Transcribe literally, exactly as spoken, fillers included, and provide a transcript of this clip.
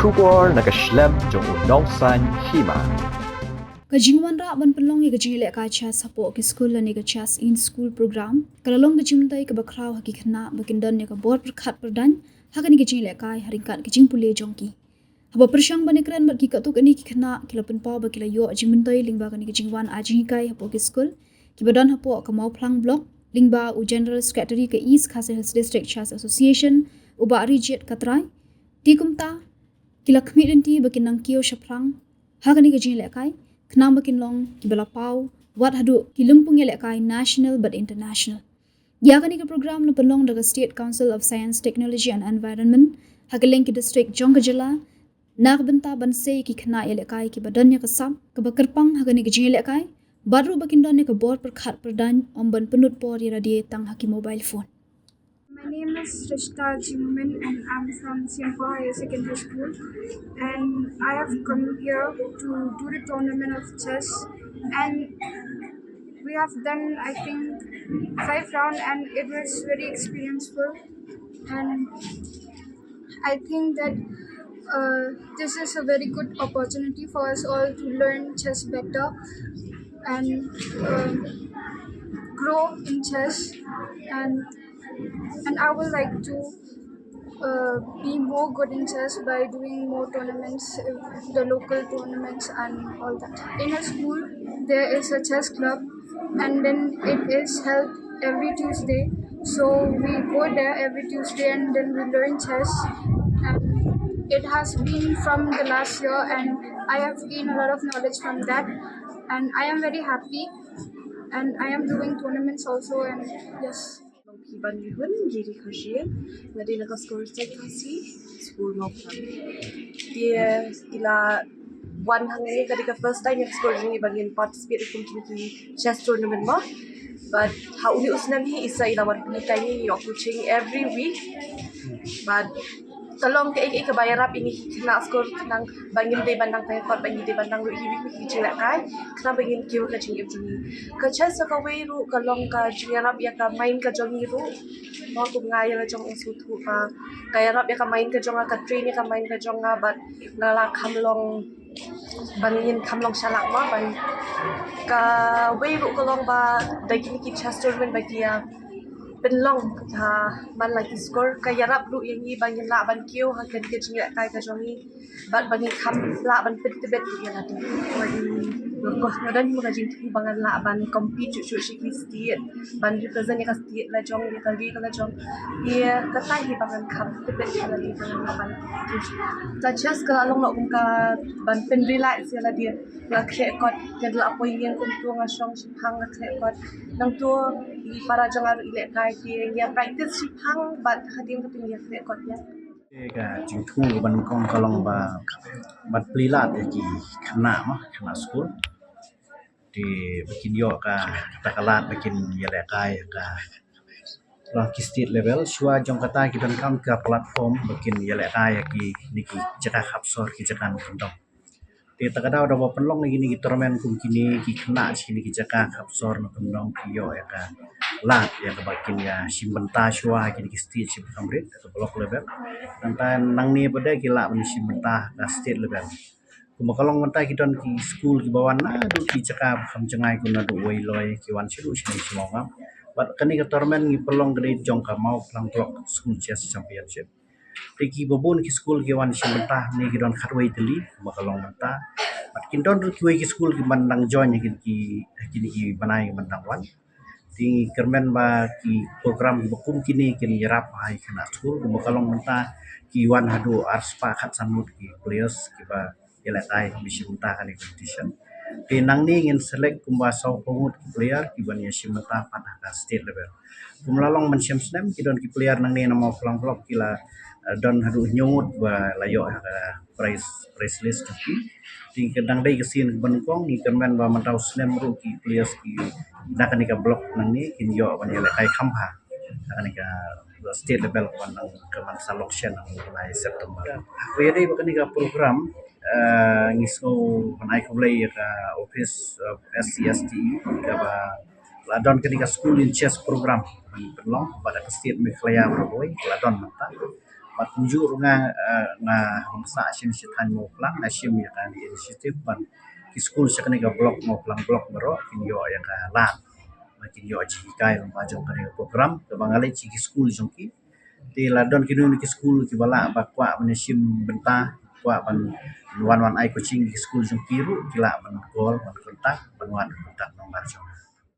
Khubor na ka shlem jong u nongsan hima. Ka jingwanrah ban pynlong ïa ka jingïalehkai chess hapoh ki skul lane ka chess in school program ka la long ka jingmyntoi kaba khraw ha ki khynnah ba kin don ïa ka bor pyrkhat pyrdaiñ ha kane ka jingïalehkai ha ryngkat ka jingpule jong ki. Haba pyrshang ban ïakren bad ki katto katne ki khynnah, ki la pynpaw ba ki la ïoh jingmyntoi lyngba kane ka jingwan ai jinghikai hapoh ki skul kiba don hapoh ka Mawphlang Block, lyngba u General Secretary ka East Khasi Hills District Chess Association, u Bah Rijit Katrai. Te kumta ki la khmih lynti ba kin nang kiew shaphrang ha kane ka jingïalehkai khnang ba kin long kiba la paw wat haduh ki lympung ïalehkai national bad international. Ïa kane ka program la pynlong da ka State Council of Science, Technology and Environment ha kylleng ki district jong ka jylla, na ka bynta ban sei ïa ki khynnah ïalehkai kiba don ïa ka sap kaba kyrpang ha kane ka jingïalehkai, bad ruh ba kin don ïa ka bor pyrkhat pyrdaiñ, ym ban pynlut por ïa lade tang ha ki mobile phone. My name is Shrishta Jingmin and I'm from Siangpur Higher Secondary School, and I have come here to do the tournament of chess, and we have done, I think, five round, and it was very experienceful, and I think that uh, this is a very good opportunity for us all to learn chess better and um, grow in chess, and and I would like to uh, be more good in chess by doing more tournaments, uh, the local tournaments and all that. In a school, there is a chess club, and then it is held every Tuesday. So we go there every Tuesday, and then we learn chess. And it has been from the last year, and I have gained a lot of knowledge from that. And I am very happy, and I am doing tournaments also, and yes. Nongphi Banrihun, Giri Khashien, nga dei na ka skul Saint Khasi, skul Mawphlang. Te i la wan hangne, ka dei ka first time ïa ka skul jong ngi ba ngin participate kum kine ki chess tournament mo. But ha une u snem hi i sa i la wan pynhikai ngi, ngi ïoh coaching every week. But ka long kaei kaei kaba ïarap ïa ngi ki khynnah skul khnang ba ngin dei ban nang tang kot, ba ngin dei ban nang ruh hi hi ki jingïalehkai khnang ba ngin kiew ka jingim jong ngi. Ka chess kawei ruh ka long ka jingïarap ïa ka mind ka jong ngi ruh. Mo, kum nga ïa la jong u sngewthuh ba ka ïarap ïa ka mind ka jong nga, ka train ïa ka mind ka jong nga, bad nga la kham long ban ngin kham long shalak ma ban. Kawei ruh ka long ba da kine ki chess tournament ba ki ïa pynlong ha man la ki score, ka ïarap ruh ïa ngi ba ngin lah ban kiew ha kane ka jingïalehkai ka jong ngi bad ba ngin kham lah ban pyntbit ruh ïa lade. Ba ngi, of course, nga don hi ma ka jingthmu ba ngan lah ban compete shuh shuh sha ki state, ban represent ïa ka state la jong, ïa ka ri ka la jong. Ïa kata hi ba ngan kham pyntbit ïa lade, ba ngan lah ban. Ta chess ka la long noh kum ka ban pynrelax ïa lade. Nga khreh kot, nga la poi ïing kumto, nga shong shiphang, nga khreh kot. Nangto i para jong nga ruh i lehkai, te ngi ïa practice shiphang bad hadien kata ngi ïa khreh kot ïa. Te ka jingthmu ka ban kong ka long ba ban plie lad ïa ki khynnah ma, khynnah skul. Te ba kin ïoh ka, kata ka lad ba kin ïalehkai ka long ki state level, shuwa jong kata ki donkam ka platform ba kin ïalehkai ïa kine ki jaka khapsor, ki jaka na kyndong. Te ta ka daw da ba pynlong ïa kine ki tournament kum kine, ki khynnah sha kine ki jaka khapsor na kyndong ki ïoh ïa ka lad ïa kaba kin ïa shim bynta shuwa ha kine ki state, shim bynta ha ka block level. Nangta nangne pat de ki lah ban shim bynta ha ka state level. Kumba ka long mynta ki don ki skul kiba wan naduh ki jaka ba kham jngai, kum naduh Weiloi, ki wan shaduh shane sha Mawngap. Bad kane ka tournament ngi pynlong ka dei jong ka Mawphlang Block School Chess Championship. Te kiba bun ki skul ki wan shim bynta hangne ki don khatwei tylli, kumba ka long mynta. Bad kin don ruh kiwei ki skul ki ban dang join ha kine ki, ha kine ki bnai ki ban dang wan. Te ngi kyrmen ba ki program kiba kum kine kin ïarap ha ki khynnah skul, kumba ka long mynta ki wan haduh arspah khatsan ngut ki players kiba ïalehkai, ba shim bynta ha kane ka competition. Te nangne ngin select kumba sawphew ngut ki player ki ban ïa shim bynta pat ha ka state level. Kum la long mynshem snem ki don ki player nangne na Mawphlang Block ki la, eh, don haduh hynñiew ngut ba la ïoh ha ka prize, prize list jong ki. Te ka dang dei ka sien kaba nyngkong, ngi kyrmen ba mynta u snem ruh ki players ki na kane ka block nangne kin ïoh ban ïalehkai kham bha ha kane ka state level ka ban, ka ban sa long shen ha u bnai September. Ba ïadei bad kane ka program, eh, ngi sngew ban ai khublei ïa ka office of S C S T E kaba la don kane ka School in Chess program ban pynlong bad ka state Meghalaya baroh kawei la don mynta. Bad kumjuh ruh nga, eh, nga hong sah sien sha thaiñ Mawphlang, nga shim ïa ka initiative ban ki skul sha kane ka block Mawphlang block baroh kin ïoh ïa ka lad, ba kin ïoh jinghikai lyngba jong kane ka program kaba nga leit sha ki skul jong ki. Te la don kino kino ki skul kiba lah ba kwah ban shim bynta, kwah ban wan wan ai coaching ki skul jong ki ruh, ki lah ban call, ban contact, ban wad contact number jong nga.